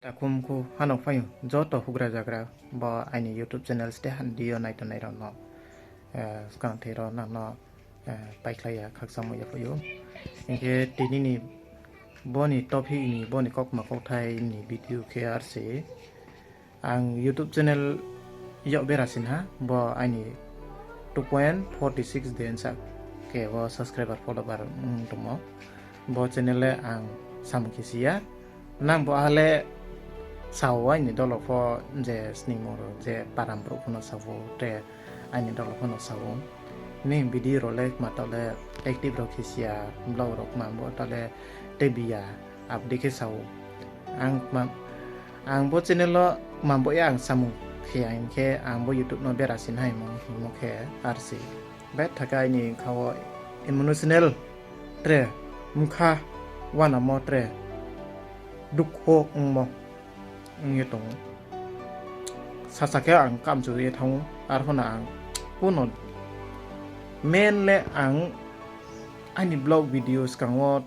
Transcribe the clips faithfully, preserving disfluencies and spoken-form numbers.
Takhum khu hano phaiyong joto hugra jagra bo aini YouTube channel ste han di yo nai tongnai rao no, eh, skang thei rao nang no, eh, paikhlai ya khakchangmo yaphaih ou. Hing khe tini ni bo ni topic ni bo ni kaukma kauthai ni video khe ar se. Ang YouTube channel yag bera sin ha, bo aini two point forty six den sa khe bo subscriber follower wng tongmo. Bo channel le ang samung khe si ya. Nang bo ha le sa ou aini dolo pho je sningmo rao je param brouh pho no sa ou, tre aini dolo pho no sa ou. Nini video rao le kma taoh le active rao khe si ya, vlog rao kma bo taoh le tebi ya, abo dei khe sa ou. Ang kma, ang bo channel wo kma bo ye ang samung khe ya hing khe ang bo YouTube no bera sin ha hingmo, hingmo khe ar se. Betha khe aini kha wo emotional tre, mkha wanamo tre, dukho ongmo ong ye tong ou. Sasa khe ang kamchu ye thanng ou, arphuh no ang kuno main le ang aini vlog video skang wo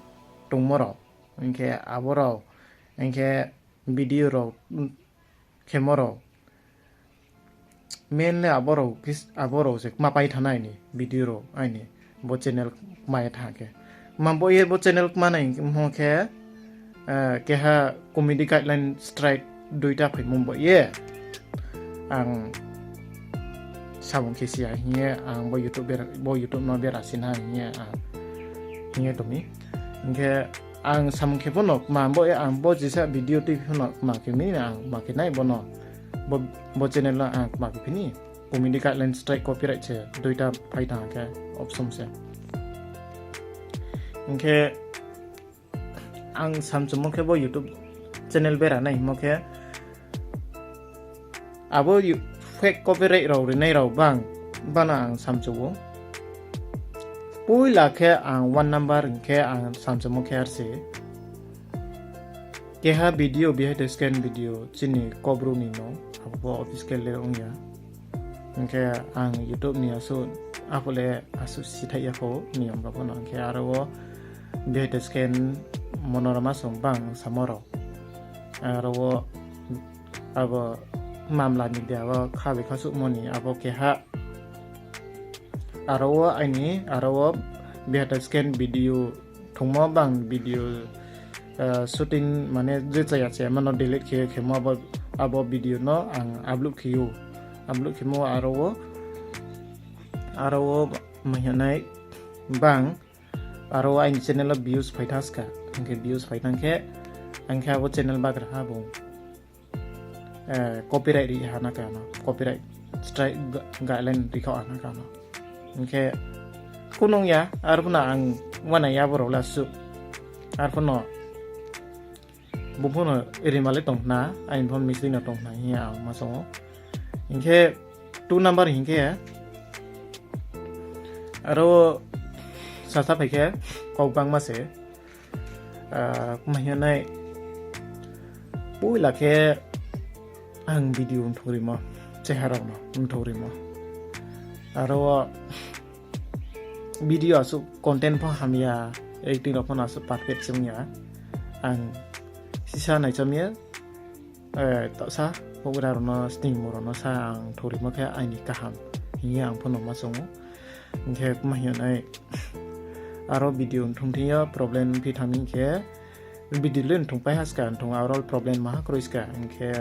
tongmo rao, hing khe abo rao, hing khe video rao khemo rao, main le abo rao kis-, abo rao se kma pai thanng nai ni video rao aini bo channel kma ye thanng khe. Kma bo ye bo channel kma nai hingmo khe, eh, keha community guideline strike duita phaimo bo ye ang samung khe si ya hing ye ang bo YouTube bera-, bo YouTube no bera sin ha hing ye ang hing ye tong mi. Hing khe ang samung khe pho no kma bo ye ang bo jesa video tui pho no kma khe mi ang kma khe nai bo no. Bo, bo channel no ang kma khe phi ni. Community guideline strike copyright se duita phai thanng khe option se. Hing khe ang samchumo khe bo YouTube channel bera nai hingmo khe abo yu-, fake copyright rao rinai rao bang, bano ang samchu ou. Poila khe ang one number hing khe ang samchumo khe ar se. Keha video behind the scene video chini Kaubru ni no, abo pho official le ong ya. Hing khe ang YouTube ni asuh, aphuh le asuh sithaih ya kho niyom rao pho no. Hing khe aro wo behind the scene monorama song bang samo rao. Aro wo abo mamla ni de abo kha bai kha suhmo ni abo keha. Aro wo aini, aro wo behind the scene video thungmo bang video, eh, shooting mane je chaya chaya mano delete khe khemo abo, abo video no ang upload khe ou. Upload khemo aro wo, aro wo mahinai bang, aro wo aini channel wo views phai thanng ska, hing khe views phai thanng khe, ang khe abo channel bagra ha bung. Eh, copyright ri ha na kano, copyright strike ga-, guideline ri khaoh ha na kano. Hing khe kunung ya, arphuh no ang wanai ya borao le asuh. Arphuh no bung pho no rima le tong khna, aini pho no mistake no tong khna hing ye ang ma song ou. Hing khe two number hing khe, aro sasa phai khe kau bangma se, ah, kma hing nai, poila khe ang video mthouh rimo, cheha rao no mthouh rimo. Aro video asuh content pho hamya, acting rao pho no asuh perfect se ong ya. Ang sisa naichom ye, eh, taohsa houhgra rao no, sningmo rao no sa ang mthouh rimo khe aini kaham hing ye ang pho no ma song ou. Hing khe kma hing nai, aro video mthung thing yo problem phi thanng mi hing khe, video le mthung pai ha ska, mthung aro problem maha kroi ska, hing khe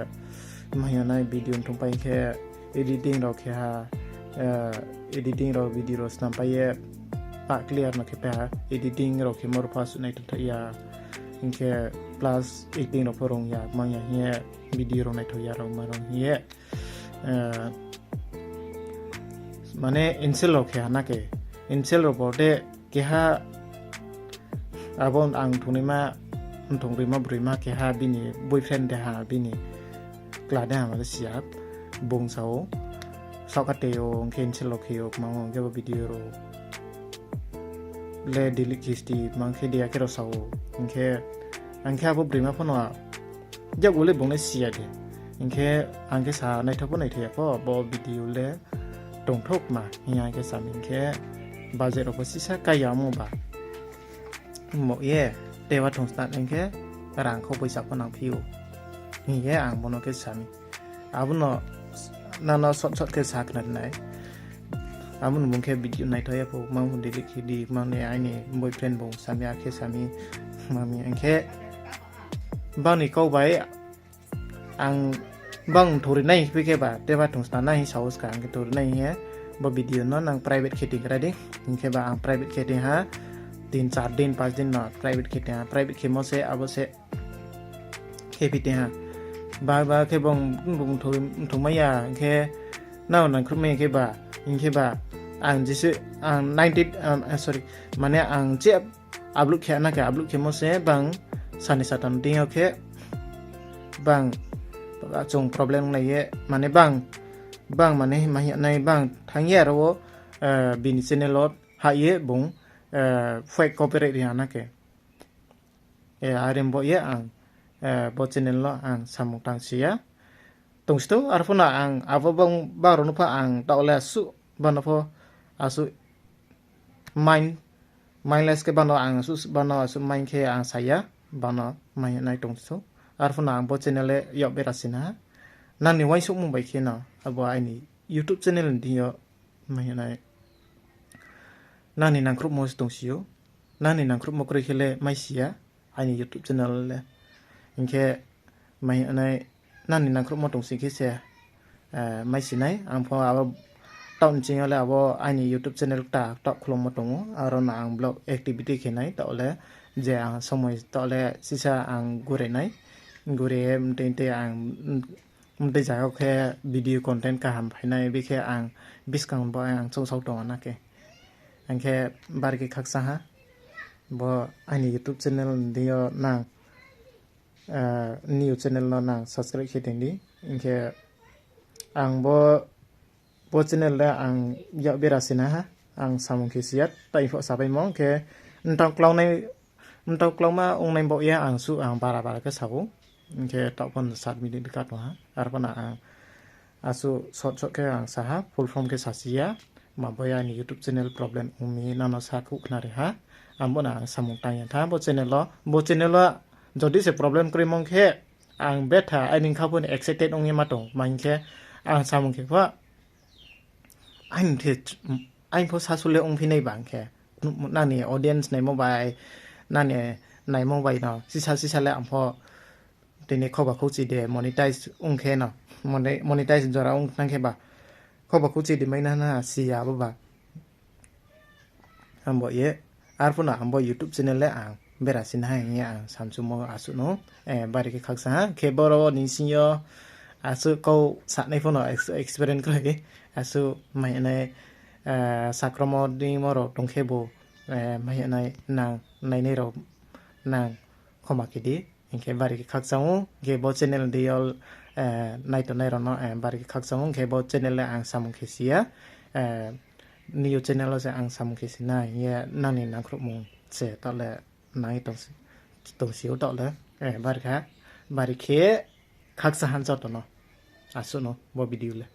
kma hing nai video mthung pai hing khe editing rao khe ha, eh, editing rao video rao snam pai ye, ah, clear no khe pai ha, editing rao khemo rao pho asuh naithaoh ya, hing khe plus acting rao pho rung ya, mang ya hing ye video rao naithaoh ya rao ma rung hing ye, eh, mane insult rao khe ha na khe, insult rao bo de keha abo ang thungnaima, mthung rima broima keha bini boyfriend de ha, bini kla de ha ma le si ya, bung sa ou, saohkate yo hing khe insult rao khe yo kma ong khe bo video rao le delete khe sti, mang khe de ya khe rao sa ou, hing khe ang khe abo broima pho no yakgu le bung le si ya de. Hing khe ang khe sa naithaoh pho naithaoh ya pho, bo video le tongthouh kma hing ye ang khe sa mi hing khe, budget rao pho sisa kai ya ongmo ba. Mo ye, tewa thong sna hing khe, rang kho poisa pho nangphi ou. Hing ye ang bo no khe sa mi. Abo no nang no short short khe sa khna ri nai. Abo ni bung khe video naithaoh ya pho, mang delete khe di, mang ni aini boyfriend bung sa mi, akhe sa mi, mang mi, ang khe bang ni kau bai ang bang thori nai hing phi khe ba, teba thung sna nai hing sao ska, ang khe thori nai hing ye, bo video no nang private khe ting kra di, hing khe ba ang private khe ting ha, tin char din, panch din no private khe ting ha, private khemo se abo se khe phi ting ha. Ba, ba khe bung, bung thung, thungmai ya, hing khe nang nangkhruhmai ya khe ba, hing khe ba, ang jese, ang ninety, um, sorry, mane ang je upload khe na khe upload khemo se bang sani satam deing yo khe bang chung problem nai ye, mane bang, bang mane ma hing nai bang thanng ye aro wo, bini channel wo hah ye bung, fake copyright ri ha na khe. Are bo ye ang, bo channel no ang samung tang si ya. Tongsi thou, arphuh no ang abo bang, bang rao no pho ang taoh le asuh, bano pho asuh mind, mindless khe bano ang asuh, bano asuh mind khe ang sa ya, bano ma hing nai tongsi thou. Arphuh no ang bo channel le yak bera si na ha. Nang ni uaingsouhmung bai khe no, abo aini YouTube channel ni deing yo ma hing nai. Nang ni nangkhruhmo se tongsi ou. Nang ni nangkhruhmo kroi khe le mai si ya, aini YouTube channel le. Hing khe ma hing nai, nang ni nangkhruhmo tongsi khe se, mai si nai. Ang pho abo taoh nching yo le abo aini YouTube channel kta taoh khlummo tong ou. Aro no ang vlog activity khe nai, taoh le je ang somoi taoh le sisa ang gure nai. Gure ye mtui tei ang mtui zaga khe video content kaham phai nai, bikhe ang buskang bo ang choungsao tong na khe. Ang khe bari khe khakchang ha. Bo aini YouTube channel ni deing yo nang, new channel no nang subscribe khe tong di. Hing khe ang bo, bo channel le ang yak bera si na ha. Ang samung khe si ya, tai pho sapaimo khe mtao klaunai, mtao klauma ongnai baoh ye ang suh ang bara bara khe sa ou. Hing khe taoh pho no sat minute ka tong ha. Arphuh no ang asuh short short khe ang sa ha, full form khe sasi ya. Ma bo ye aini YouTube channel problem ong mi, nang no sakhouh khnari ha. Ang bo no ang samung tang ya tha bo channel wo. Bo channel wo jodi se problem kroimo khe, ang betha aini kha pho ni excited ong ye ma tong, ma hing khe ang samung khe pho aini pho sasu le ongphi nai bang khe, nang ni audience naimo bai, nang ni naimo bai no sisa sisa le ang pho tini khoba khouchi de monetize ong khe no, monetize jora ong nang khe ba khoba khouchi de mai na na si ya bo ba. Ang bo ye, arphuh no ang bo YouTube channel le ang bera si na ha hing ye ang samchumo asuh no, bari khe khakchang ha. Khe boro ni sing yo asuh kau sanai pho no ex-, experience kroi, asuh ma hing nai, sakromo deingmo rao tong khe bo, ma hing nai nang nainai rao nang khoma khe di. Hing khe bari khe khakchang ou, hing khe bo channel deing yo, naitongnai rao no, bari khe khakchang ou, hing khe bo channel le ang samung khe si ya. New channel wo se ang samung khe si na hing ye nang ni nangkhruhmung se taoh le nai tongsi ou taoh le, bari kha, bari khe khakchang ha joto no, asuh no bo video le.